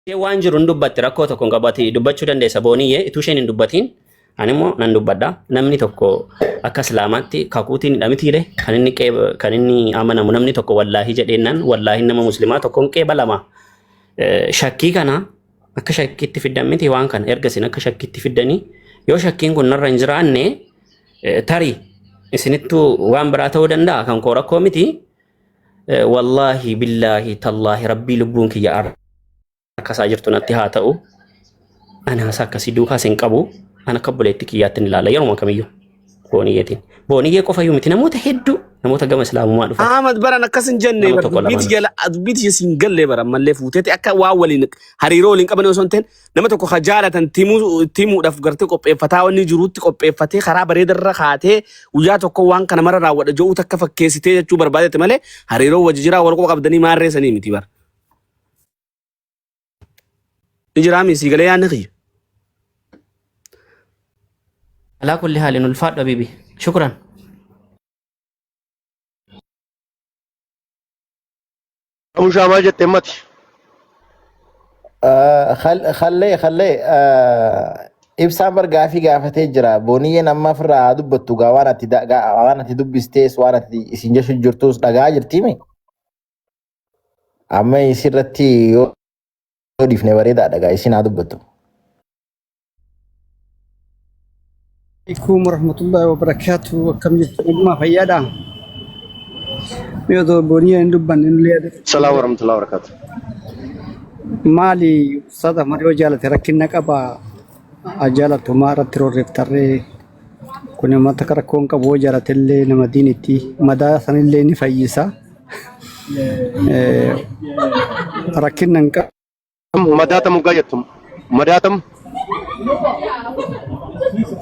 Isheen waan jiru hin dubbatti rakkoo tokko hin qabu ati dubbachuu dandeessa booniyyee ituu isheen hin dubbatiin ani immoo nan dubbadha namni tokko akka islaamaatti kakuutiin hidhamitiire kan inni qeeba kan inni amanamu namni tokko wallaahii jedheennaan wallaahiin nama muslimaa tokkoon qeebalama shakkii kana akka shakkiitti fiddan miti waan kana erga isin akka shakkiitti fiddanii yoo shakkiin kun narra hin jiraanne tarii isinittuu waan biraa ta'uu danda'a kan koo rakkoo miti Wallaahi billaahi tallaahi rabbii lubbuun kiyya harka isaa jirtu natti haa ta'u. Ani haasaa akkasii duukaas hin qabu. Ani akka obboleetti kiyyaatti hin ilaala yeruma kamiyyuu. Booniyyeetiin. Booniyyee qofa iyyuu miti namoota hedduu namoota gama islaamummaa dhufan. Ahmad baran akkas hin jenne Nama bar tokko dubbiiti lamaan. jala dubbiiti siin galle bara ammallee fuuteeti akka waan waliin hariiroo waliin qaban osoo hin ta'in nama tokko ka jaalatan timuu timuudhaaf gartee qopheeffataa wanni jiruutti qopheeffatee karaa bareedarra kaatee guyyaa tokko waan kana mara raawwadha jedhuu takka fakkeessitee jechuu barbaadetti malee hariiroo wajji jiraa wal quba qabdanii maarree sanii miti bara. Ni jiraami sii galee yaadni kiyya. Alaa kulli haalin ulfaadhu habiibi. Shukran. Abushaa maal jette mati? Kallee kallee ibsaan bar gaafii gaafatee jira. Booniyyeen amma ofirraa haa dubbattu gaa waan ati waan ati dubbistees waan ati isin jechu jirtus dhagaa jirtiimi. Amma isirratti yoo dhiifne bareedaadha gaa isin haa dubbattu. Alaikum warahmatullahi wabarakatuh. Akkam jirtu nagumaa fayyaadha. Mee otoo boonii hin dubbanne nullee yaada. Salaam warahmatullahi wabarakatuh. Maali ustaaz Ahmad yoo jaalate rakkina qaba. Haa jaalatu maa irratti roorreeftarree kun uummata akka rakkoo hin qabu yoo jaalate illee nama diinitti madaa sanillee ni fayyisa. Rakkina hin qabu. Madaatam hoggaa jettu madaatam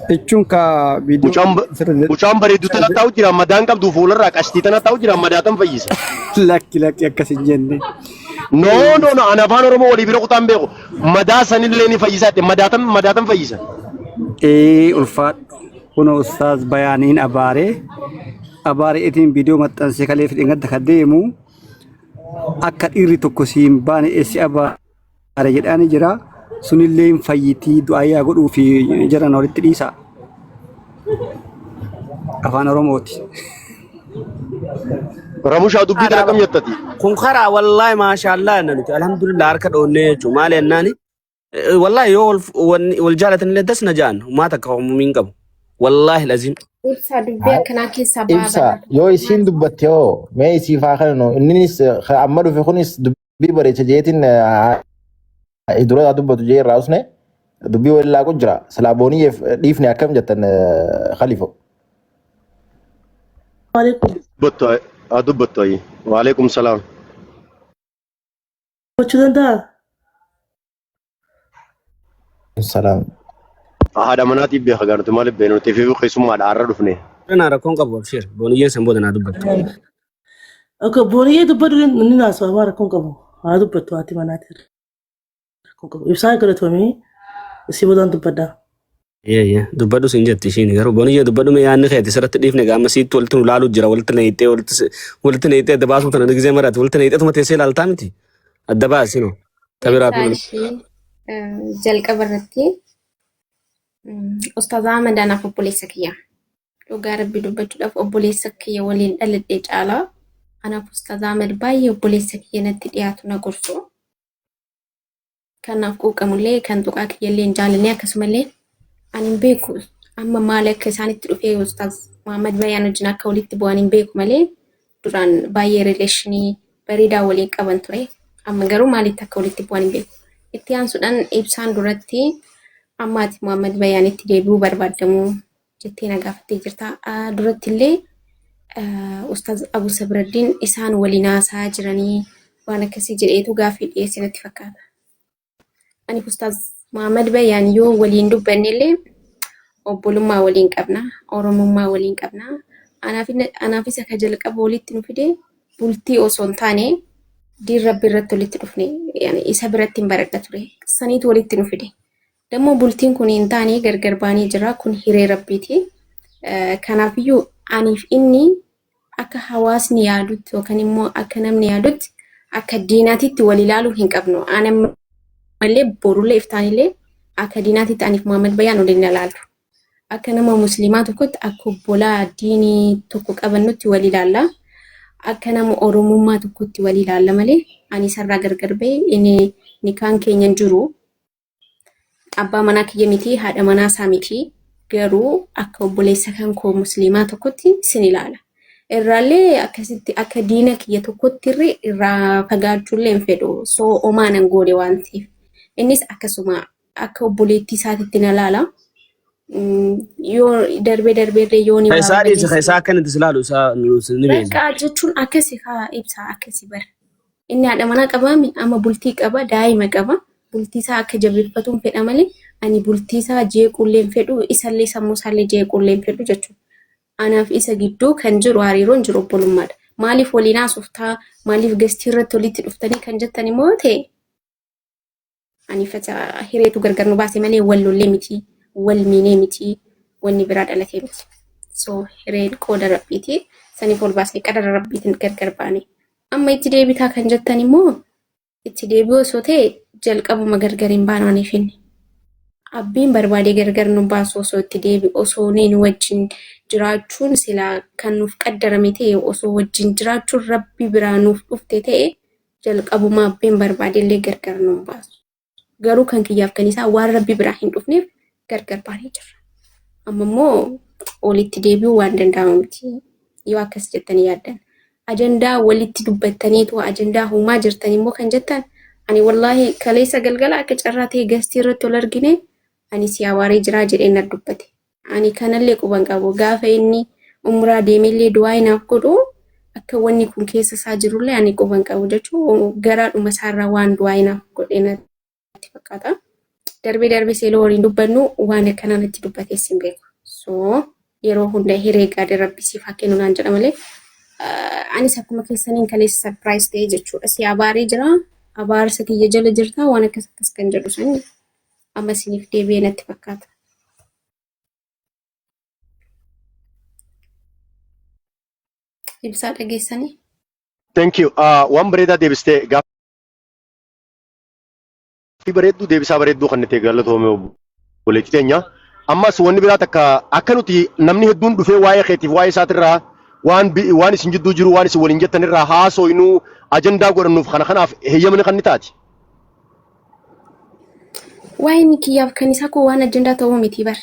Jechuun ka viidiyoo mucaan sirri mucaan bareeddu tana taa'u jira madaan qabdu fuularraa qashtii tana taa'u jira madaatam fayyisa. lakki lakki akkas hin jenne. No no no ani afaan oromoo walii bira kutaan beeku madaa sanillee ni fayyisa jette madaatam madaatam fayyisa. Ee ulfaadhu kunoo ustaaz bayaaniin abaaree abaaree itiin viidiyoo maxxansee kalee fideen gadda ka deemu akka dhiirri tokko si hin baane si abaare jedhaani jira. Sunillee hin fayyitii du'aa yaa godhuu fi jiran walitti dhiisaa. Afaan Oromooti. Ramushaa dubbii tana akkam jettati? Kun karaa wallaahi maashaallah jenna nuti alhamdulillah harka dhoonnee jechuun maali jennaani Wallaahi yoo wal wal jaalatan illee das na ja'an homaa takka homumiin qabu. Wallaahi laziim. Ibsaa dubbii akkanaa keessaa baa Ibsa banaa. yoo isiin dubbatte hoo mee isiif haa kennu inninis amma dhufe kunis dubbii bareecha jeetiin dura haa dubbatu jee irraa usne dubbii wal laaqu jira silaa booniyyeef dhiifne akkam jettan khaliifo. Alaikum. Dubbattu haa dubbattu ayyi. Waalaikum salaam. Gochuu danda'a? Salaam. Haadha manaatiif beeka gaartu maaliif beeknu nuti fi keessummaadha har'a dhufne. Naa rakkoon qabu abshir. Booniyyeen san booda naa dubbattu. Akka booniyyee dubbadhu inni naasawa maa rakkoon qabu. Haa dubbattu haati manaati rakkoon qabu. Ibsaa galatoomii isii boodaan dubbadha. Eeyyee dubbadhu siin jetti ishiin garuu booniyyee dubbadhu mee yaadni keeti sirratti dhiifne gaama siitti walitti nu laalu jira walitti neeyxee walitti walitti neeyxee adda baasuu tana gizee maraati walitti neeyxee tuma teessee ilaaltaa miti adda baasino tabiraatu Ibsaa ishee jalqaba irratti Ustaaz Ahmad anaaf obboleessa kiyya. Dhugaa rabbi dubbachuudhaaf obboleessa kiyya waliin dhaladhe caalaa anaaf Ustaaz Ahmad baay'ee obboleessa kiyya natti dhiyaatu na gorsu. Kanaaf quuqamullee kan tuqaa kiyyallee hin jaalanne akkasumallee ani hin beeku amma maali akka isaanitti dhufee ustaaz Muhammad Bayaan wajjin akka walitti bu'an hin beeku malee duraan baay'ee rileeshinii bareedaa waliin qaban ture. Amma garuu maalitti akka walitti bu'an hin beeku. Itti aansuudhaan ibsaan duratti amma ati Muhammad Bayaanitti deebi'uu barbaaddamu jettee na gaafattee jirta. Duratti illee Ustaaz Abu Sabraddiin isaan waliin haasa'aa jiranii waan akkasii jedheetu gaaffii dhiyeesse natti fakkaata. Ani Ustaaz Muhammad Bayaan yoo waliin dubbanne illee obbolummaa waliin qabna, Oromummaa waliin qabna. Anaaf isa ka jalqaba walitti nu fide bultii osoo hin taane diin rabbi irratti walitti dhufne isa biratti hin baradha ture. Saniitu walitti nu fide. Dammoo bultiin kun hin taane gargar baanee jira. Kun hiree rabbiiti. Kanaafiyyuu aniif inni akka hawaasni yaadutti yookaan immoo akka namni yaadutti akka diinaatitti wal ilaaluu hin qabnu. Ani amma Ammallee borullee iftaanillee akka diinaatitti aniif Muhammad Bayaan waliin ilaalu. Akka nama musliimaa tokkotti akka obbolaa diinii tokko qabannutti wal ilaalla. Akka nama Oromummaa tokkotti wal ilaalla malee ani isarraa gargar ba'e inni nikaan keenya hin jiru. Abbaa manaa kiyya miti, haadha manaa isaa miti. Garuu akka obboleessa kan koo musliimaa tokkotti sin ilaala. Irraallee akkasitti akka diina kiyya tokkotti irri irraa fagaachuullee hin fedhu. So omaa nan goone waan ta'eef. Innis akkasuma akka obboleettii isaatitti na laala. Yoo darbee darbeellee yoo ni waa Isaa dhiisi balleesse. isaa akka inni itti ilaalu isaa ni beekna. Bakka jechuun akkasi haa ibsaa akkasi bara. Inni haadha manaa qabaami amma bultii qaba daa'ima qaba bultii isaa akka jabeeffatuun fedha malee ani bultii isaa jeequullee hin fedhu isallee sammuu isaallee jeequullee hin fedhu jechuudha. Anaaf isa gidduu kan jiru hariiroon jiru obbolummaadha. Maaliif waliin haasoftaa maaliif gastii irratti walitti dhuftanii kan jettan immoo ta'e Ani fata hireetu gargar nu baase malee wal lollee miti, wal miinee miti, wanni biraa dhalatee miti. So hireen qooda rabbiiti. Saniif ol baasne qadara rabbiitiin gargar baane. Amma itti deebitaa kan jettan immoo itti deebi'uu osoo ta'e jalqabuma gargar hin baanu aniif inni. Abbiin barbaadee gargar nu baasu osoo itti deebi'u osoo inni wajjin jiraachuun silaa kan nuuf qaddarame ta'e osoo wajjin jiraachuun rabbi biraa nuuf dhufte ta'e jalqabuma abbeen barbaadellee gargar nu hin baasu. Garuu kan kiyyaaf kan isaa waan rabbi biraa hin dhufneef gargar baanee jirra. Amma immoo walitti deebi'uu waan danda'amu miti. Yoo akkas jettanii yaaddan. Ajandaa walitti dubbattaniitu ajandaa uumaa jirtan immoo kan jettan ani wallaahi kaleessa galgala akka carraa ta'e gastii irratti ol argine ani si abaaree jiraa jedhee na dubbate. Ani kanallee quba hin qabu. Gaafa inni umraa deemellee du'aa naaf godhu akka wanni kun keessa isaa jirullee ani quba hin qabu jechuun garaadhuma isaarraa waan du'aa naaf godhe natti fakkaata. Darbee darbee seeloo waliin dubbannu waan akkanaa natti dubbatees hin beeku. So yeroo hunda hiree gaarii rabbi siif haa kennu naan jedha malee anis akkuma keessaniin kaleessa surprise ta'e jechuudha. Si abaaree jira abaarsa kiyya jala jirta waan akkas akkas kan jedhu sanii amma isiniif deebi'ee natti fakkaata. Ibsaa dhageessanii? Thank you. Waan bareedaa deebistee gaaffii bareedduu deebisaa bareedduu kan itti galatoome obboleettii teenya. Ammas wanni biraa takka akka nuti namni hedduun dhufee waa'ee keetiif waa'ee isaatirraa waan waan isin jidduu jiru waan isin waliin jettan irraa haasooynuu ajandaa godhannuuf kana kanaaf heeyyamni kan ni taati. Waa'een kiyyaaf kan isaa koo waan ajandaa ta'uu miti bar.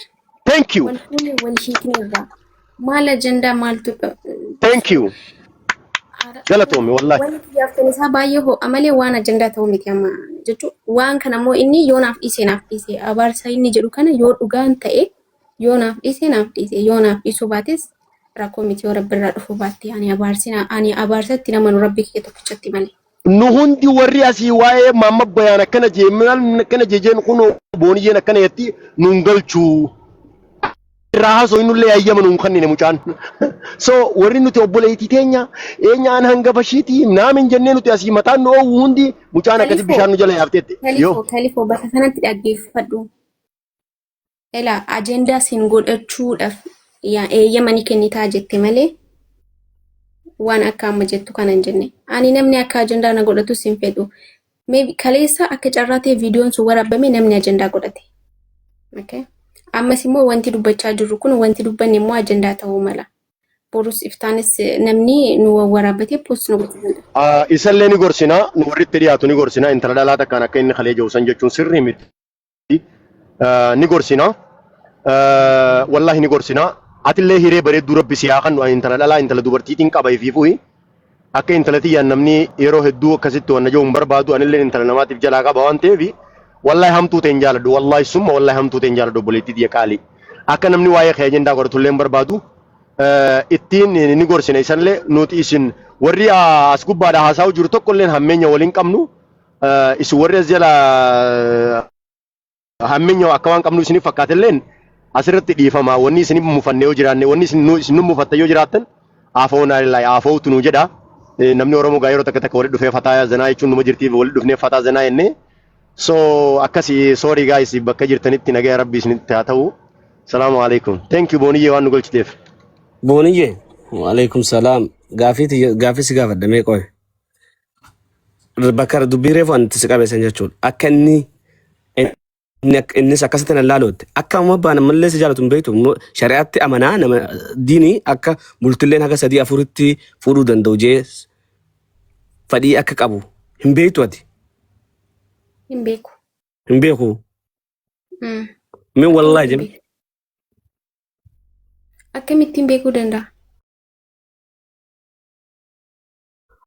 Thank you. Wal fuunee wal hiikne irraa. Maal ajandaa maaltu Thank you. Galatoomi wallahi. Wanni kiyyaaf kan isaa baay'ee ho'a malee waan ajandaa ta'uu miti amma jechuun waan kana immoo inni yoo naaf dhiise naaf dhiise abaarsa inni jedhu kana yoo dhugaan ta'e yoo naaf dhiise naaf dhiise yoo naaf dhiisuu baates rakkoo miti yoo rabbi irraa dhufuu baatte ani abaarsina ani abaarsatti nama nu rabbi kiyya tokkichatti malee. Nu hundi warri asii waa'ee Maamma Bayaan akkana jee maal akkana jee jeen kunoo booniyyeen akkana jetti nun galchuu. Irraa haasoo innullee hayyama nuun kennine mucaan. So warri nuti obboleettii teenya eenyaan an hangafa ishiitii naamin jennee nuti asii mataan nu oowwu hundi mucaan akkasi Kalifoo bishaan nu jala yaafteetti. Yoo. Kalifoo Kalifoo bakka kanatti dhaggeeffadhu. Elaa ajandaa siin godhachuudhaaf yaa eeyyama ni kennitaa jette malee waan akka amma jettu kana hin jenne. Ani namni akka ajandaa na godhatus hin fedhu. Maybe kaleessa akka carraa ta'e viidiyoon sun waraabame namni ajandaa godhate. Okay. Ammas immoo wanti dubbachaa jirru kun wanti dubbanne immoo ajandaa ta'uu mala. Borus iftaanis namni nu waraabbatee post nu gochuu danda'a. Isallee ni gorsina, nu warri itti dhiyaatu ni gorsina, intala dhalaa takkaan akka inni kalee jiru san jechuun sirrii miti. Ni gorsina. Wallaahi ni gorsina. Atillee hiree bareedduu rabbi si haa kennu. Ani intala dhalaa intala dubartiitiin qaba ifiifuhi. Akka intala tiyyaan namni yeroo hedduu akkasitti wanna jiru hin barbaadu. Anillee intala namaatiif jalaa qaba waan ta'eef wallaahi hamtuu ta'e hin jaaladhu. Wallaahi summa wallaahi hamtuu ta'e hin jaaladhu obboleettii tiyya qaalii. Akka namni waa'ee kee ajandaa godhatullee hin barbaadu. Ittiin ni gorsina isanillee nuti isin warri as gubbaadha haasa'u jiru tokkolleen hammeenya waliin qabnu. Isin warri as jala hammeenya akka waan qabnu isiniif fakkaatelleen asirratti dhiifama. Wanni isin mufanne yoo jiraanne, wanni isin nu isin nu mufatte yoo jiraattan aafoo naa lillaahi aafootu nu jedha. Namni Oromoo gaa yeroo takka takka walitti dhufee fataa zanaa jechuun numa jirtiif walitti dhufnee fataa zanaa jennee. So akkasi sorry guys bakka jirtanitti nagaya rabbi isinitti haa ta'u. Salaamu alaikum. Thank you Booniyyee waan nu galchiteef. Booniyyee. Waalaikum salaam. Gaafii gaafii si gaafadha mee qoy. Bakka dubbii reefu ani itti si qabe san jechuudha. Akka inni Inni innis akkasitti nan laaluutti. Akka amma abbaan ammallee si jaalatu hin beektu. Immoo Shari'aatti amanaa nama diinii akka bultilleen haga sadii afuritti fuudhuu danda'u jee fadhii akka qabu hin beektu ati. Hin beeku. Hin beeku. Mee wallaahi Akkamittiin jedhe. beeku? Akkamittiin beekuu danda'a?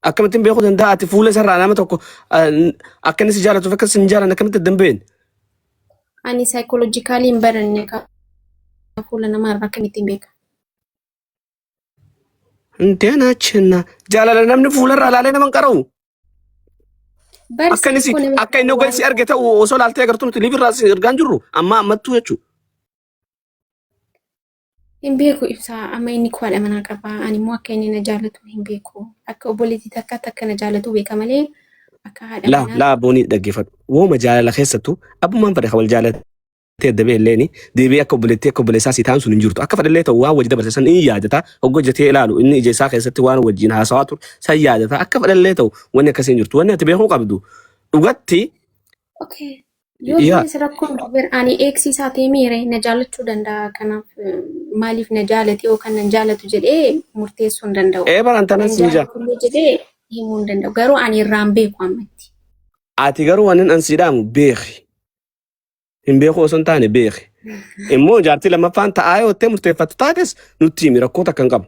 Akkamittiin beekuu danda'a ati fuula isarraa nama tokko akka inni si jaalatuuf akka si hin jaalanne akkamitti adda hin beekne? Ani saayikooloojikaalii hin baranne ka fuula namaarraa akkamittiin beeka? Inteenachinna jaalala namni fuularraa ilaalee nama hin qara'u. Bar Akka inni si saayikoo nama akka inni hoggansi arge ta'u osoo ilaaltee agartu nuti liivirraa si argaa hin jirru amma ammattuu jechuudha. Hin beeku ibsaa amma inni koo haadha manaa qaba ani immoo akka inni na jaallatu hin beeku akka obboleettii takkaatti akka na jaallatu beeka malee akka haadha Laa manaa laa boonii dhaggeeffadhu. Wooma jaalala keessattuu abbummaan fedhe kan wal jaalatee adda ba'e illeen deebi'ee akka obboleettii akka obboleessaa si ta'an sun hin jirtu. Akka fedhe ta'u waan wajji dabarse san in yaadata. Hogga hojjetee ilaalu inni ija isaa keessatti waan wajjin haasawaa ture san yaadata. Akka fedhe ta'u wanni akkasii hin jirtu. Wanni ati beekuu qabdu dhugatti Okay. Yoo yaa ta'es rakkoon qabu ani eegsii isaa ta'e miire na jaallachuu danda'a kanaaf maaliif na jaalate yookaan nan jaalatu jedhee murteessuu hin danda'u. Ee baran tanan Nan siin jaa. jaalatu illee jedhee himuu hin danda'u. Garuu ani irraan beeku ammatti. Ati garuu waan an sii dhaamu beeki. Hin beeku osoo hin taane beeki. Immoo jaartii lammaffaan ta'aa yoo ta'e murteeffattu taates nutti himi rakkoo takka hin qabu.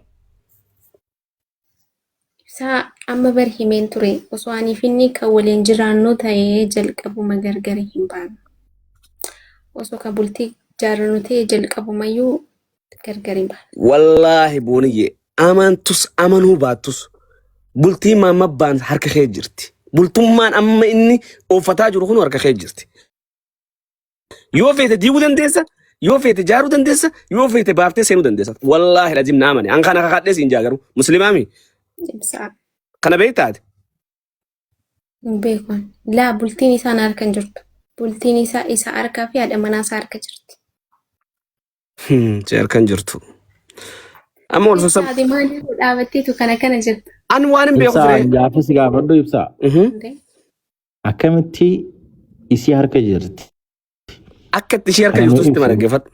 Ibsaa amma bar himeen ture osoo aniif inni kan waliin jiraannu ta'ee jalqabuma gargar hin baanu. Osoo kan bultii jaarannu ta'e jalqabumayyuu gargar hin baanu. Wallaahi booniyye amantus amanuu baattus bultii maammabbaan harka kee jirti. Bultummaan amma inni ooffataa jiru kun harka kee jirti. Yoo feete diiguu dandeessa, yoo feete jaaruu dandeessa, yoo feete baaftee seenuu dandeessa. Wallaahi lazim na amane. An kana kakadhee siin jaa garuu muslimaami. Ibsaa Kana beektaati. hin beeku. Laa bultiin isaa na harka hin jirtu. Bultiin isaa isa harkaa fi haadha manaa isaa harka jirti. Si harka hin jirtu. Amma wal sossob. Ibsaa ati maaliif dhaabatteetu kana kana jirta? An waan hin beeku Ibsaa ture. gaaffii si gaafadhu ibsaa. Akkamitti isii harka jirti? Akka itti ishee harka Kana nuu jirtu sitti ibsi. mara dhaggeeffadhu.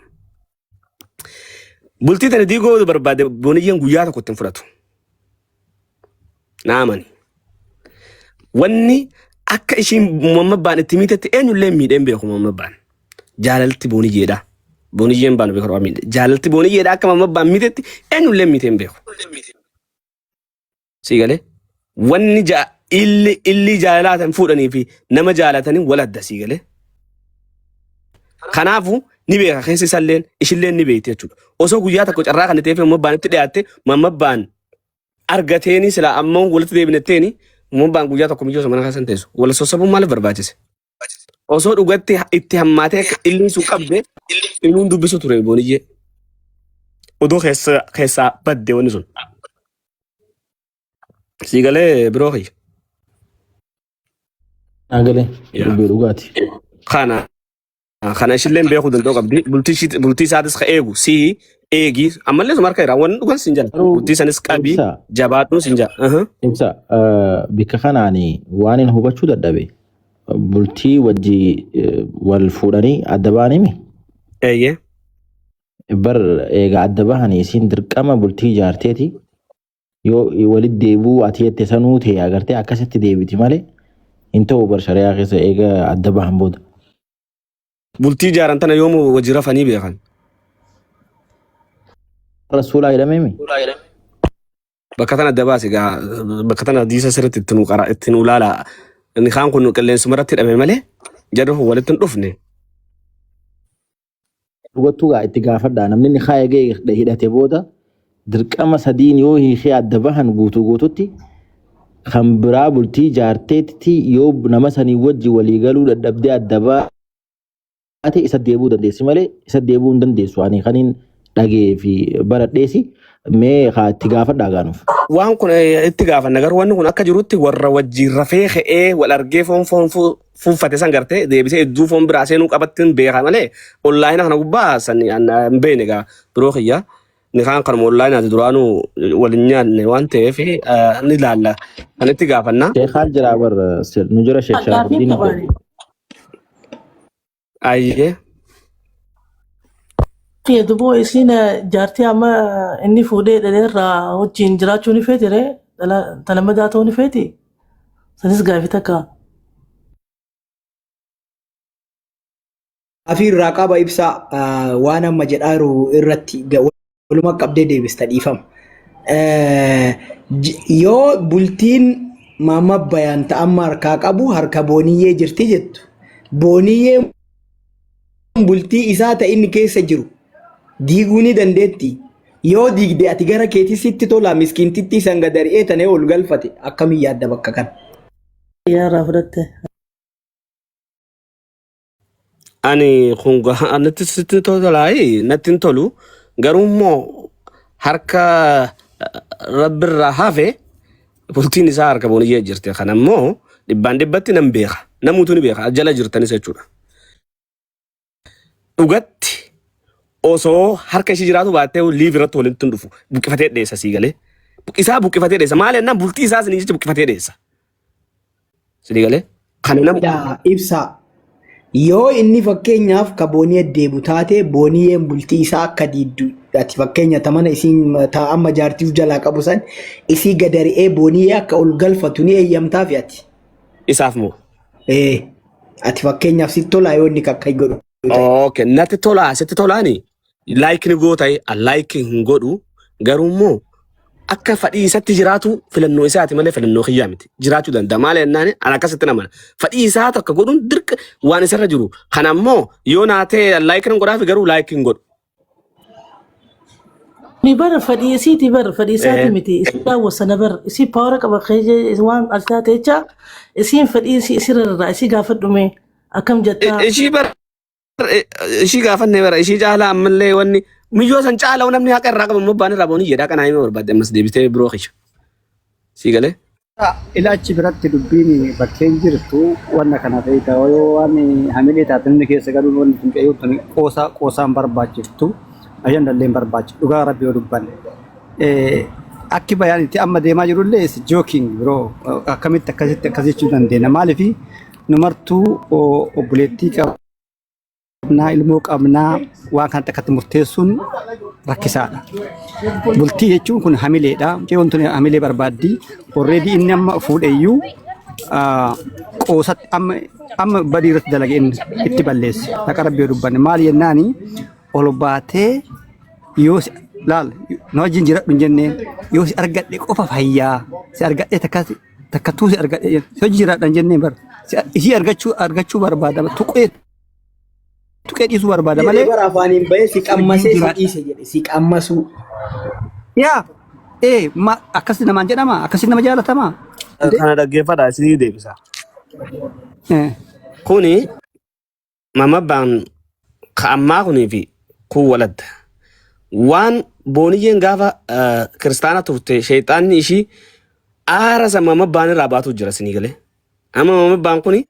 Bultii tana diigoo barbaade booniyyeen guyyaa tokko ittiin fudhatu. Na amani. Wanni akka ishiin mammabbaan itti miitetti eenyullee miidhee hin beeku mammabbaan. Jaalalti booniyyeedha. Booniyyeen baanu beeku miidhe. Jaalalti booniyyeedha akka mammabbaan miitetti eenyullee miitee hin beeku. Sii galee? Wanni ja illi illi jaalalaatan fuudhanii fi nama jaalatanii wal adda sii galee? Kanaafu ni beeka keessa isalleen ishilleen ni beekti jechuudha. Osoo guyyaa tokko carraa kana ta'eef mammabbaan itti dhiyaatte mammabbaan argateeni silaa amma walitti deebinetteeni mammabbaan guyyaa tokko miyyoo mana keessa hin teessu. Wal sossobuun maaliif barbaachise? Osoo dhugatti itti hammaatee akka illiin sun qabde inuun dubbisu ture booniyyee. Odoo keessa keessaa badde wanni sun. Sii galee biroo kiyya. Naa galee Yaa. dubbii dhugaati. Kana kana ishilleen beekuu danda'u qabdi. Bultii ishii- bultii isaatis ka eegu sii eegi ammallee suma harka jira wanni dhugan siin jala. Garuu Bultii sanis qabi ibsa jabaadhuun siin jala. Aha. ibsa bikka kanaani waan hin hubachuu dadhabe bultii wajji wal fuudhanii adda ba'anii Eeyyee. bar eega adda bahanii isiin dirqama bultii ijaarteeti yoo walitti deebi'uu ati jette sanuu ta'e agartee akkasitti deebiti malee hin ta'u bar shari'aa keessa eega adda bahan booda. Bultii ijaaran tana yoomu wajji rafanii beekan. Rasuulaa jedhameemi. Bakka tana adda baasi gaa bakka tana hadiisa sirriitti itti nu qara itti nu laala. Inni kaan kun qilleensuma irratti hidhame malee jarri kun walitti hin dhufne. Dhugattuu gaa itti gaafadhaa namni ni kaaya ga'e hidhate booda dirqama sadiin yoo hiikee adda bahan guutuu guututti kan biraa bultii jaarteetti yoo nama sanii wajji walii galuu dadhabdee adda baate isa deebi'uu dandeessi malee isa deebi'uu hin dandeessu ani kaniin dhagee fi baradheesi mee haa itti gaafadhaa gaanuuf. Waan kun itti gaafanna garuu wanni kun akka jirutti warra wajjin rafee ka'ee wal argee foon foon fuuffate san gartee deebisee hedduu foon biraa seenuu qabattiin beeka malee onlaayina kana gubbaa san hin beekne egaa biroo kiyya. Inni kaan kanuma onlaayinaati duraanuu wal hin nyaanne waan ta'eef ni ilaalla kan itti gaafanna. Sheekaan jira bar nu jira Sheekh Gaaffiin Sharafuddin qabaani. Ayyee. Kiyya duboo isiin jaartii amma inni fuudhee dhaleerraa wajjin jiraachuu ni feeti ree? Dhala madaa ta'uu ni feeti? Sanis gaafii takka. Gaafii irraa qaba ibsaa waan amma jedhaa jiru irratti waluma qabdee deebista dhiifama. Yoo bultiin Maamma Bayaan ta amma harkaa qabu harka Booniyyee jirti jettu. Booniyyeen bultii isaa ta inni keessa jiru diiguu ni dandeetti. Yoo diigde ati gara keetii sitti tola miskiintittii san gad ari'ee tanee ol galfate akkamiin yaadda bakka kana? Yaa irraa fudhatte. Ani kun natti sitti tolaayi natti hin tolu garuu immoo harka rabbirraa hafe bultiin isaa harka booniyyee jirti kana immoo dhibbaan dhibbatti nan beeka namuutu ni beeka jala jirtanis jechuudha. Dhugatti osoo harka ishii jiraatu baattee liiv irratti walitti hin dhufu buqqifatee dheessa sii galee isaa buqqifatee dheessa maal jennaan bultii isaa sinii jecha buqqifatee dheessa sii galee kana nama Yaa ibsaa. Yoo inni fakkeenyaaf ka booniyee deebu taate booniyeen bultii isaa akka diiddu ati fakkeenya ta mana isiin ta amma jaartiif jalaa qabu san isii gad ari'ee booniyee akka ol galfatu ni eeyyamtaafi ati. Isaaf moo? Ee ati fakkeenyaaf sitti tolaa yoo inni kakka godhu ta'e. Okay, natti tolaa sitti tolaani like ni goota like hin godhu garuu immoo akka fadhii isatti jiraatu filannoo isaati malee filannoo kiyyaa miti jiraachuu danda'a maal jennaan an akkasitti namana fadhii isaa takka godhuun dirqa waan isarra jiru kana immoo yoo naa ta'e like nan godhaafi garuu like hin godhu. Ni bara fadhii isiiti bara fadhii isaati miti isii wasana bara isii paawara qaba keessa waan altaa teecha isiin fadhii isii isirra irraa isii gaafadhu mee akkam jettaa. Ishii bara ishii gaafanne bara ishii caalaa ammallee wanni miyyoo san caalaa namni haqa irraa qabu immoo baan irraa boonii jedhaa kanaa hima barbaadde ammas deebitee biroo kiyya. Sii galee? Ilaachi biratti dubbiin bakkeen jirtu wanna kana feeta yoo waan hamilee taate namni keessa galuun wanni tun qe'ee tun qoosaa qoosaan barbaachiftu ayyandallee hin barbaachisu dhugaa rabbi yoo dubbanne. Akki bayaan itti amma deemaa jirullee is joking bro akkamitti akkasitti akkas jechuu dandeenya maaliif nu martuu obboleettii qaba. qabnaa ilmoo qabnaa waan kanatti akkatti murteessuun rakkisaadha. Bultii jechuun kun hamileedha. Mucayyoon tun hamilee barbaaddi. Already inni amma fuudheyyuu qoosatti amma amma badii irratti dalage inni itti balleesse. Haqa rabbii yoo dubbanne maal jennaani ol baatee yoo si laal na wajjin jiradhu hin jenneen yoo si argadhe qofa fayyaa si argadhe takka takkattuu si argadhe si wajjin jiraadha hin jenneen bar isii argachuu argachuu barbaada tuqee tuqee dhiisuu barbaada Jedhee malee bara afaaniin bahee si wajjin qammasee si jiraadha. dhiise jedhe si qammasuu. Yaa ee ma akkasi namaan jedhama akkasi nama jaalatama. Inde Kana dhaggeeffadha isinii deebisa. eh Kuni mamabbaan ka ammaa kunii fi kun waladda. Waan booniyyeen gaafa kiristaana turte sheexaanni ishii aara san mamabbaan irraa baatu jira isinii galee. Amma mamabbaan kuni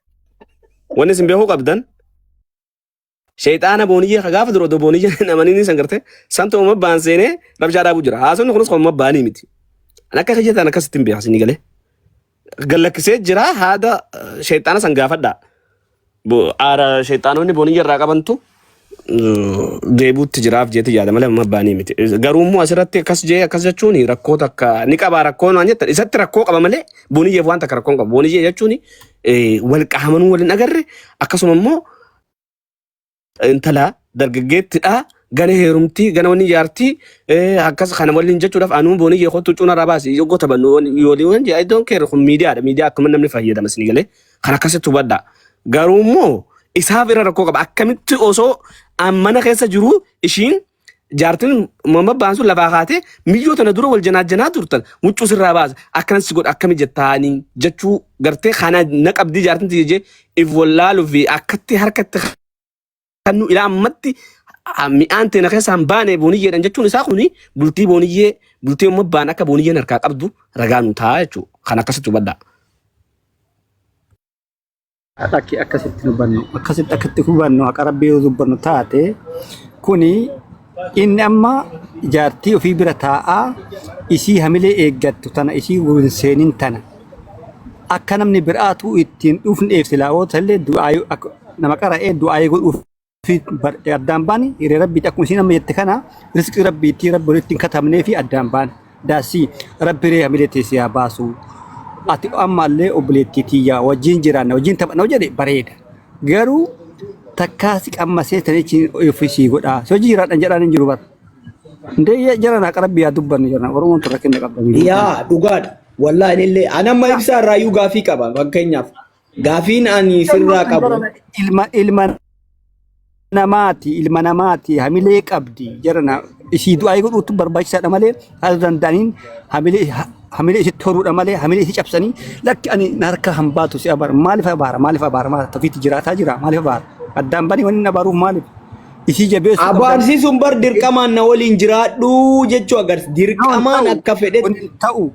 wanni isin beekuu qabdan sheexaana booniyyee ka gaafa dura odoo booniyyee hin amaniin san garte santu mamabbaan seenee rabshaa dhaabuu jira. Haasofni kunis kan mamabbaanii miti. An akka kiyyataan akkasitti hin beeka isinii galee. Gallakkisee jira haada sheexaana san gaafadhaa. Aara sheexaanonni booniyya irraa qabantu deebuutti jiraaf jeeti yaada malee amma baanii miti. Garuu immoo asirratti akkas jee akkas jechuun rakkoo takka ni qabaa rakkoo naan jettan isatti rakkoo qaba malee booniyyeef waan takka rakkoo hin qabu. Booniyyee jechuun wal qaamanuu wal hin agarre akkasuma immoo intala dargaggeettidha gana heerumtii gana wanni jaartii akkas kana waliin jechuudhaaf anuu booniyyee kottu cuna irraa baasi yoo taphannu yoolii waan jee I don't care kun miidiyaadha miidiyaa akkuma namni fayyadama isin galee kan akkasitti hubadha garuu immoo isaaf irra rakkoo qaba akkamitti osoo an mana keessa jiru ishiin jaartiin mamma baansu lafaa kaatee miyyoo tana dura wal janaa janaa turtan huccuu sirraa baasa akkanas si godha akkami jettaanii jechuu gartee kana na qabdii jaartiin tiyya jee if wallaaluu fi akkatti harkatti kannu ilaa ammatti mi'aan teena keessaa hin baane booniyyeedhaan jechuun isaa kuni bultii booniyyee bultii amma baan akka booniyyeen harkaa qabdu ragaa nu ta'a jechuudha. Kan akkasitti hubadhaa. Lakki akkasitti hubannu akkasitti akkatti hubannu haqa rabbii yoo dubbannu taate kuni inni amma jaartii ofii bira taa'aa isii hamilee eeggattu tana isii hin seenin tana akka namni biraatu ittiin dhufneef silaa illee du'aayuu nama qara'ee du'aayii godhuuf. Fi addaan baani hiree rabbiiti akkuma isiin amma jette kana rizqii rabbiitti rabbi walitti hin katabnee fi addaan baan daasii rabbi ree hamilee tee si haa baasu ati ammallee obboleettii tiyyaa wajjin jiraanna wajjin taphanna jedhe bareeda garuu takkaa si qammasee tanichi ofii sii godhaa si hojii jiraadhan jedhaan hin jiru bara. Ndee jara haqa rabbi yaa dubbannu jara Oromoon tun rakkina qabda. Yaa dhugaadha. Wallaahi illee ani amma ibsaa irraayyuu gaafii qaba fakkeenyaaf. Gaafiin ani sirraa qabu. Ilma ilma namaati ilma namaati hamilee qabdi jarana isii du'aa godhuutu barbaachisaadha malee haala danda'aniin hamilee hamilee isitti horuudha malee hamilee isii cabsanii lakki ani na harka hambaatu si abaara maaliif abaara maaliif abaara maal ofiitti jiraataa jira maaliif abaara addaan banii wanni na abaaruuf maaliif isii jabeessuu qabda. Abaarsi sun bar dirqamaan na waliin jiraadhu jechuu agarsiisa. Dirqamaan akka fedhetti. Hin ta'u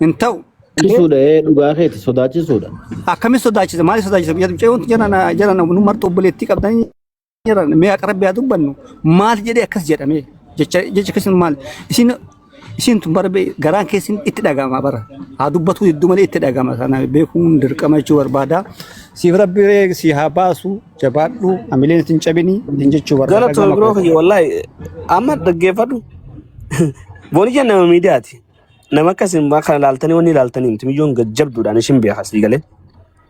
hin ta'u. Sodaachisuudha ee dhugaa keeti sodaachisuudha. Akkamitti sodaachisa? Maaliif sodaachisa? Biyya mucayyoon jara jara nu martu obboleettii qabdanii jara mee haqa rabbi haa dubbannu maal jedhee akkas jedhamee jecha jecha akkasii maal isin isin tun bara garaan keessan itti dhaga'ama bara haa dubbatu hedduu malee itti dhaga'ama sana beekuun dirqama jechuu barbaada. Siif rabbi ree si haa baasu jabaadhu hamileen isin cabini isin jechuu barbaada. Galatoo Gama biroo koo. kiyya wallaahi amma dhaggeeffadhu. Booniyya nama miidiyaati. Nama akkasiin waa kana ilaaltanii wanni ilaaltanii miti miyyoon gajjabduudhaan ishin beeka sii galee.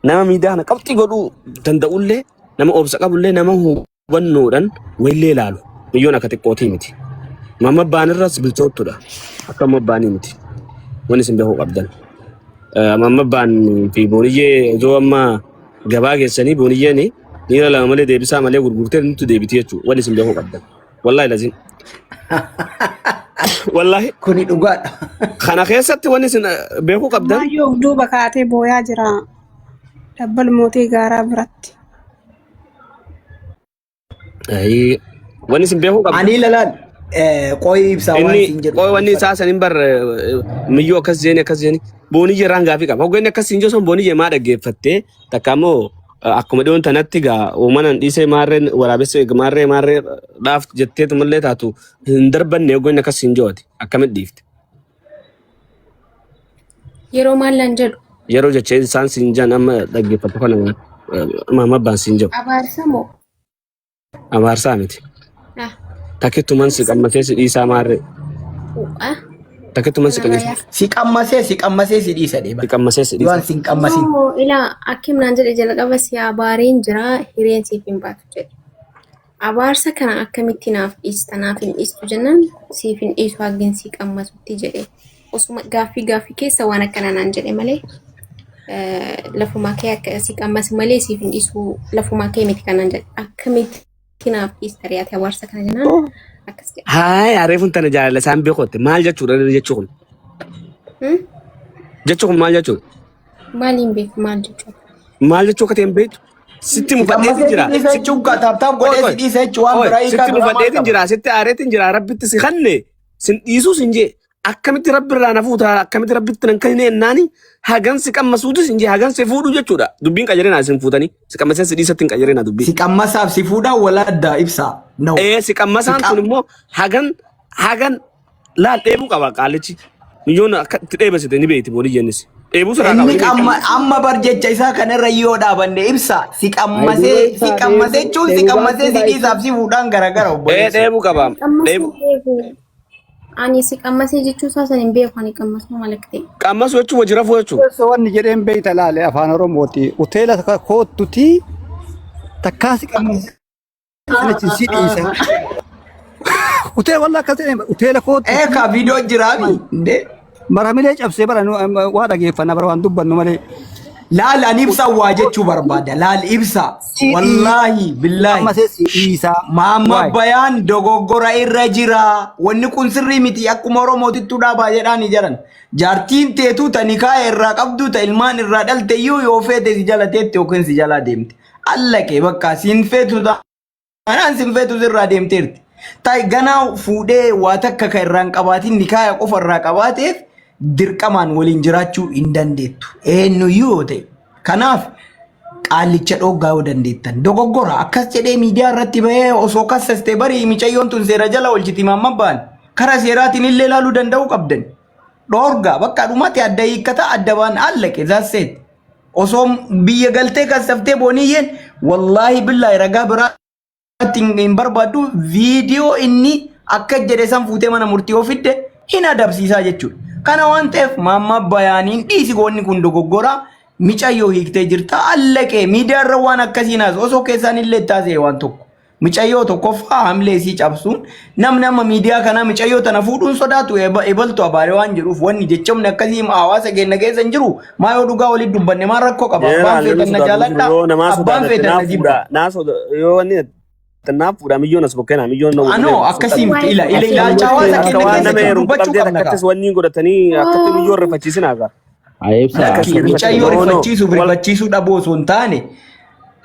Nama miidiyaa kana qabxii godhuu danda'ullee nama obsa qabullee nama hubannoodhaan wayillee ilaalu miyyoon akka xiqqootii miti. Mamma baanirras bilchoottudha. Akka mamma baanii miti. Wanni isin beekuu qabdan. Mamma baan fi booniyyee osoo amma gabaa geessanii booniyyeen dhiira lama malee deebisaa malee gurgurtee nutti deebiti jechuudha. Wanni isin beekuu qabdan. Wallahi lazim. Wallahi Kuni dhugaadha. kana keessatti wanni isin beekuu qabdan Maayyoo of duuba kaatee booyaa jira. Dabbal mootii gaaraa biratti. Ayii, wanni isin beekuu qabdan Ani lalaan qo'ii ibsaa waan inni siin jedhu. qoy wanni isaa sanin bar miyyoo akkas jeeni akkas jeeni booniyye irraan gaafii qaba. Hogganni akkas siin jedhu booniyye maa dhaggeeffattee takka immoo akkuma dhiyoon tanatti gaa uumanan dhiisee maarreen waraabessa maarree maarree dhaaf jetteetu mallee taatu hin darbanne hogganni akkas siin jedhu ati akkamitti dhiifte. Yeroo maal naan jedhu Yeroo jecha isaan siin jedhan amma dhaggeeffattu kana maama abbaan siin jedhu abaarsa moo? Abaarsaa miti. Ah, Takkittuman si qammasee si dhiisaa maarree. ah, Takkittuman si kanarraa qammasee yaa. Si qammasee si dhiisa si deema. qammasee si Yoo dhiisa. an si hin qammasin. No, ilaa akkim naan jedhe jalqaba si abaareen jira hireen siif hin baatu jedhe. Abaarsa kana akkamitti naaf dhiista naaf hin dhiistu jennaan siif hin dhiisu hagin si qammasutti jedhe. Osuma gaaffii gaaffii keessa waan akkana naan jedhe malee lafumaa kee akka si qammasi malee siif hin dhiisu lafumaa kee miti kanaan jedhe. Akkamitti naaf dhiista riyaate abaarsa kana jennaan akkas jedhe. Haay areefuun tana jaalala isaan beekotte maal jechuudha jechuu kun? Hmm? Jechuu kun maal jechuudha? Maaliin beeku maal jechuudha? Maal jechuu akka ta'e hin beektu? Sitti Si mufadheetiin qammasee si jira. dhiisa jechuun taap taap Qoy godhee qoy si dhiisa jechuun waan qoy biraa hiikaa sitti biraa maal mufadheetiin qaba? jira sitti aareetiin jira rabbitti si kanne sin dhiisuu sin jee akkamitti rabbi irraa na fuuta akkamitti rabbitti nan kennine ennaani hagan si qammasuuti sin jee hagan si fuudhu jechuudha dubbiin qajeelina isin fuutanii si qammaseen si dhiisatti hin qajeelina dubbii. Si qammasaaf si fuudhaa wal adda ibsaa. No. Ee si Si qammasaan qam kun immoo hagan hagan laal dheebuu qaba qaalichi miyyoon akka itti dheebasite ni beekti boolii jennis dheebuu sirraa qaba Inni ni beekti. qamma amma bar jecha isaa kanarra yoo dhaabanne ibsa si Ay duuba qammasee si ibsaa qammasee dheebuu jechuun si dheebuu qammasee baachuu si dhiisaaf baay'isuu. si fuudhaan garagara Ee obboleessoo. dheebuu qaba Qammasuu dheebuu beeku. Ani si qammasee jechuu isaa san hin beeku ani qammasuu maal akka ta'e. qammasuu jechuun wajji rafuu jechuudha. Keessa wanni jedheen beeyta laale afaan Oromooti. Uteela takka koottuti takkaa si qammasee achi si dhiisa. Uteela wallah akkas jedheen uteela koottuti Eekaa viidiyoo jiraami. Indee. maramilee cabsee bara waa dhageeffanna bara waan dubbannu malee. Laal ani ibsa waa jechuu barbaada. Laal ibsa. Si dhiisa. Wallaahi billaahi. Qammasee si dhiisa. Maamma Waay. bayaan dogoggora irra jira. Wanni kun sirrii miti akkuma Oromootitti dhaabaa jedhaani jedhan. Jaartiin teetuu ta nikaa irraa qabdu ta ilmaan irraa dhalte iyyuu yoo feete si jala teetti yookiin si jalaa deemti. Allaqee bakka siin feetu taanaan siin feetu sirraa deemteerti. Ta'i ganaa fuudhee waa takka kan irraa hin qabaatin nikaaya qofa irraa qabaateef dirqamaan waliin jiraachuu hin dandeettu. Eenyuyyuu yoo ta'e. Kanaaf qaallicha dhooggaa yoo dandeettan. Dogoggora akkas jedhee miidiyaa irratti bahee osoo kassaste barii micayyoon tun seera jala oolchiti maamma ba'an. Kara seeraatiin illee ilaaluu danda'uu qabdan. Dhoorgaa bakka dhumate adda hiikkata adda ba'an allaqe that's it. Osoo biyya galtee kassaftee booniyyeen wallaahi billaahi ragaa biraa Atti hin barbaaddu viidiyoo inni akka jedhe san fuutee mana murtii yoo fidde hin adabsiisaa jechuudha. Kana waan ta'eef maammaa bayaaniin dhiisi goonni kun dogoggora micayyoo hiiktee jirta allaqee miidiyaa irra waan akkasii naas osoo keessaan illee taasise waan tokko. Micayyoo tokkoffaa hamlee isii cabsuun namni amma miidiyaa kanaa micayyoo tana fuudhuun sodaatu ebaltu abaare waan jedhuuf wanni jechamni akkasii hawaasa keenya keessa hin jiru maa yoo dhugaa walitti dubbanne maal rakkoo qaba abbaan Jeeraan namni feetan na sodaatu jiru jaaladha yoo namaa abbaan sodaatatte feetan naaf na jibba. fuudha. Naa soda yoo wanni naaf fuudha miyyoon as bokkeenaa miyyoon na Anoo waliin akkasii miti Waa'ee ila ila fuudhaa ilaalcha hawaasa Akka keenya waan keessa nama jiru heerumtu dubbachuu qabdee qabna kaa. takkattis wanni godhatanii akkatti miyyoon rifachiisinaa gaa. Ibsa Akkas Lakki rifachiisu. micayyoo No no. rifachiisuuf Wal rifachiisuu dhabuu osoo hin taane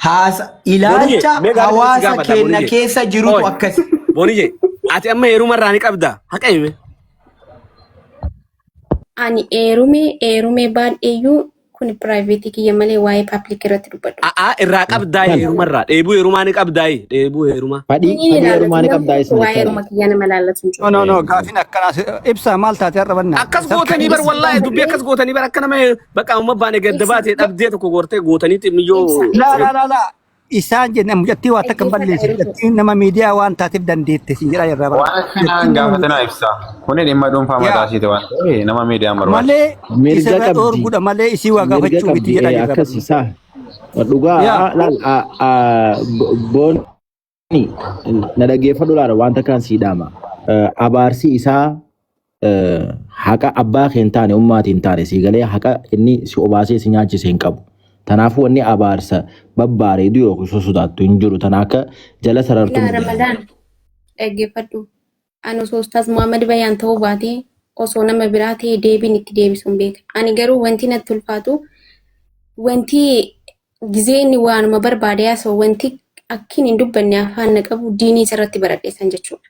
haasa Booniyye ilaalcha mee gaarii tokko si hawaasa gaafadha keenya Booniyye. keessa jirutu Ooy akkasi. Booniyye ati amma heeruma irraa ni qabda haqa hime. Ani eerume eerume baadheeyyuu kun piraayiveetii kiyya malee waa'ee paaplikii irratti dubbadhu. A'aa irraa qabdaa Kan heeruma irraa dheebuu heerumaa ni qabdaa dheebuu heerumaa. fadhii Inni fadhii ilaallatu heerumaa ni namni qabdaa tokko isin waa'ee jechaadha. heeruma kiyya nama ilaallatu hin No, jiru. no, no. Gaafiin akkanaa ibsaa maal taate har'a bannaa? Akkas gootanii bar wallaahi dubbii akkas gootanii bar akka nama bakka amma baane gadda Ibsa baatee dhabdee tokko goortee gootaniitti miyyoo ibsa Laa laa laa laa. Isaan jenne mucattii waa takka hin dhaggeeffadha balleessu. eerutu. Mucattiin nama miidiyaa waan taateef dandeette siin jedhaa irraa bara. Waan akkanaa Mucattiin hin nama gaafatinaa ibsa. Kuni dhimma dhuunfaa mataa yaa ishiiti waan ta'eef nama miidiyaan barbaachisu. malee Mirga isarraa qabdi. dhoorguudha malee isii waa Mirga gaafachuu miti qabdi. jedhaa jirra Akkasi bara. saa. Dhugaa Yaa laal booni na dhaggeeffadhu laala wanta kan sii dhaama. Abaarsi isaa haqa abbaa kee hin taane ummaatii hin taane sii galee haqa inni si obaasee si nyaachise hin qabu. Tanaafuu wanni abaarsa babbaareedu yookiin sosodaattu hin jiru. Tana akka jala sarartu Ilaa miti. Ramadaan dhaggeeffadhu. Ani osoo Ustaaz Muhammad Bayaan ta'uu baatee osoo nama biraa ta'ee deebiin itti deebisuun beeka. Ani garuu wanti natti ulfaatu wanti gizee inni waanuma barbaade haasa'u wanti akkin hin dubbanne afaan na qabu diinii isarratti baradhe san jechuudha.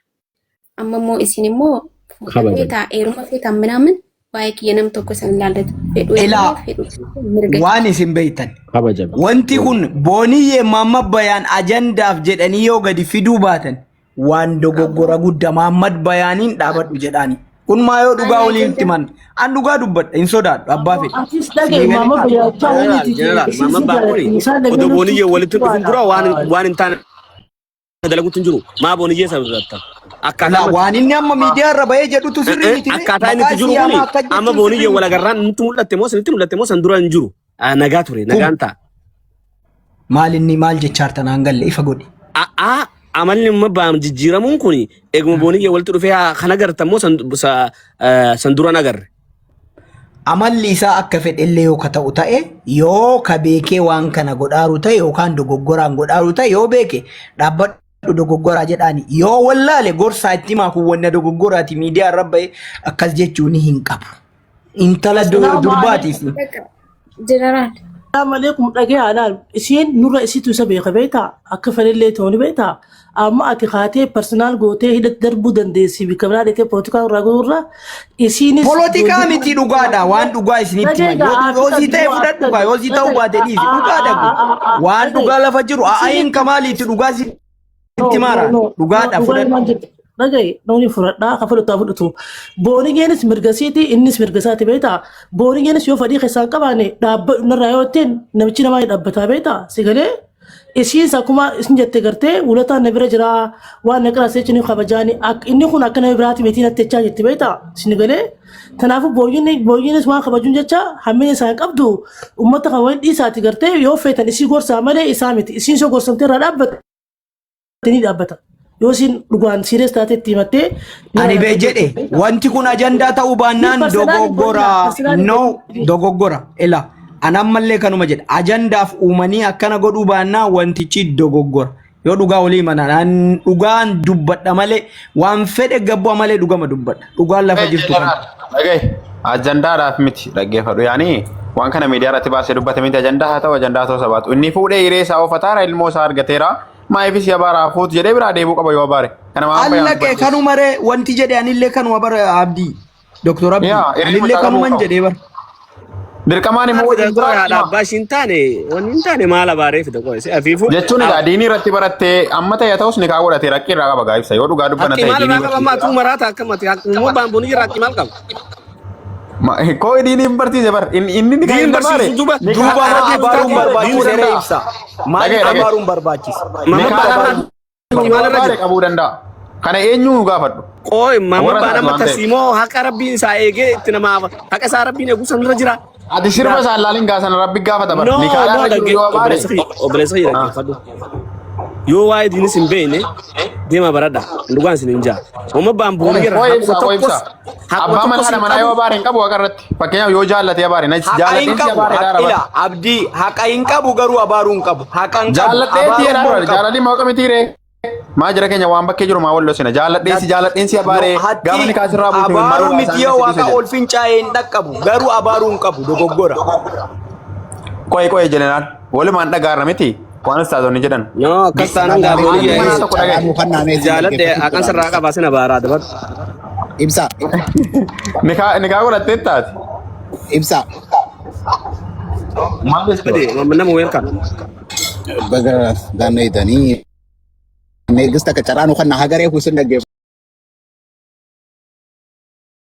Amma immoo isin immoo fuudha Kabajame. feetaa heeruma feetaa minaamin waa'ee kiyya nam tokko isin ilaallatu. Fedhu Ilaa heeruma fedhu mirga waan isin beektan. Kabajame. Wanti kun booniyyee maamma bayaan ajandaaf jedhanii yoo gadi fiduu baatan waan dogoggora guddaa Mahaammad Bayaaniin dhaabadhu jedhaani. Kun maa yoo dhugaa Ani waliin ajandaa himan an dhugaa dubbadha hin sodaadhu abbaa fedhe. Atis dhagaye Sii gadi maama bayyaachaa Jeneraal waliiti jeneraal isii maamma si baan kuni jaalatti isaan odoo lageenutti booniyyee walitti dhufin dura waan dhugaadha. waan hin taane dalaguutti hin jiru. Maa booniyyee sababata. Akkaataa Laa waan inni amma miidiyaa irra bahee jedhutu sirrii miti ree. akkaataa inni Maqaa itti jiru isii kuni hamaa akka amma jechuun booniyyee sirrii wal miti. agarraan nutti mul'atte moo sinitti mul'atte moo san dura hin jiru. Ah, Nagaa ture Kun nagaan ta'a. maal inni maal jechaarta naan galle ifa godhi. A'aa amalli amma baam jijjiiramuun kun eeguma booniyyee walitti dhufee haa- kan agartan moo san sa- eh, san dura hin agarre. Amalli isaa akka fedhellee yoo ka ta'u ta'e yoo ka beekee waan kana godhaaru ta'e yookaan dogoggoraan godhaaru ta'e yoo beeke dhaabbadhu dogoggoraa jedhaani yoo wallaale gorsaa itti himaa kun wanna dogoggoraati miidiyaa irra ba'e akkas jechuun hin qabu. Intala Salaamu durbaatiif. Bakka jeneraal alaikum dhagee alaal isiin nurra isitu isa beeka beektaa akka fedhellee ta'u ni beektaa amma ati kaatee personaal gootee hidhatti darbuu dandeessi bikka biraa dheetee polotikaa irraa godhurra isiinis Polotikaa ijoollee miti dhugaadha waan dhugaa isinitti dhagee himan gaa yoo yoo sii ta'e fudhadhu gaa yoo sii ta'uu baate dhiisi dhugaadha kun waan dhagee dhugaa lafa jiru isiin a'ayin kamaaliiti dhugaa no sitti no maara no no dhugaadha dhugaa fudhadhu. himaan jirtu dhagaye namni fudhadhaa ka fudhatu haa fudhatu boonigeenis mirga siiti innis mirga isaati beektaa boonigeenis yoo fedhii keessaa hin qabaanne dhaabbadhu narraa yoo jetteen namichi namaa ni dhaabbataa beektaa si galee isiins akkuma isin jette gartee wulataan na bira jira waan na qiraasee jechuun kabajaani inni kun akka nama biraati miti natti jechaa jirti beektaa isin galee kanaafuu booyyinis waan kabajuun jecha hammina isaa hin qabdu uummata kan waliin dhiisaati gartee yoo feetan isii gorsaa malee isaa miti isiin soo gorsamtee irraa dhaabbatte ni dhaabbata. Yoo isiin dhugaan serious taate itti himattee ni Ani bee dhaabbata jedhe beektaa. wanti kun ajandaa ta'uu Ni baannaan personally dogoggora boonna personally no dogoggora ila an ammallee kanuma jedha ajandaaf uumanii akkana godhuu baannaan wantichi dogoggora yoo dhugaa walii himan an dhugaan dubbadha malee waan fedhe gabbaa malee dhugama dubbadha dhugaan lafa jirtu kana. Dhagaye ajandaadhaaf miti dhaggeeffadhu yaani waan kana miidiyaa irratti baasee dubbate miti ajandaa haa ta'u ajandaa ta'uu sabaatu inni fuudhee hiree isaa oofataara ilmoo isaa argateera Maayifis abaara fuutu jedhee biraa deebuu qaba yoo abaare. Kana waan bayaan Allaqee barsiisu. kanuma ree wanti jedhe anillee kanuma bara Abdii. Doktor Abdii Yaa hiree anillee mucaa qabuu kanuman qaba. jedhee bara. Dirqamaan immoo Maal fida wajjin qoy jiraachuu haadha hima. abbaa ishiin taane wanni hin taane maal abaaree fida qoy si afiifu Jechuun egaa diinii irratti barattee amma ta'e ta'us ni kaa godhatee rakkii irraa qaba gaa ibsa yoo dhugaa dubbana haqqi ta'e maal diinii irraa qaba barsiiseera. maatuu maraata akkamati haqqi baanboon jira haqqi maal qaba Koo diinii hin barsiise bar inni inni ni diin kan baare barsiisu duuba ni Duuba kaa maa haadha abaaruun abbaa barbaachise diin ree ibsa. Dhagaye Maaliif dhagaye abaaruun barbaachise? ni Mama Maaliif kaa baanboon abaaruun Yoo maalirra abaare jira? qabuu danda'a. Kana eenyu nu gaafadhu. Qooy Warra Maamad Baan isaati amma waan ta'eef. tarsiimoo haqa rabbiin isaa eegee itti namaaf haqa isaa rabbiin eeguu sanirra jira. Ati sirba isaan laalin gaasan rabbi gaafata bara. No, Nikaadhaan no, irra jiru dhagge yoo abaare. obboleessa kiyya obboleessa kiyya dhaggeeffadhu. Yoo waa'ee diinis hin beekne deema baradha. Dhugaan isin hin jaa. Maamad Baan boonii irra Koo haquma ibsaa koo tokkos ibsaa. haquma Abbaa tokkos manaa hin manaa yoo qabu. abaare hin qabu haqa irratti. Fakkeenyaaf yoo jaallatee abaare na Haqa hin jaallatee si qabu. abaare daara Ila bara. abdii haqa hin qabu garuu abaaruu hin qabu. Haqa hin qabu Jaalladhee abaaruu jedhaa immoo dura hin qabu. jaalalli moo miti ree. Maa jira keenya waan bakkee jiru maa wallosina jaalladhee si jaalladheen si No, abaare gaafa hatti ni kaasirraa buute abaaruu maaloo miti yoo waaqa ol fincaa'ee hin dhaqqabu garuu abaaruu hin qabu dogoggora. Qo'ee qo'ee jeneraal walumaan dhagaarra miti waan ustaazonni jedhan. No, akkas taanaan gaa boonii Haati manaa tokko dhagaye. Carraa kannaa jaaladhe haqan sirraa qabaa sin abaaraa dabar. Ibsa. Nikaa nikaa godhattee taati. Ibsa. Maal jechuudha? Nama welcome. Baga gaanneetanii. Neegis takka carraa nu kannaa hagaree kuusin dhaggeeffatu.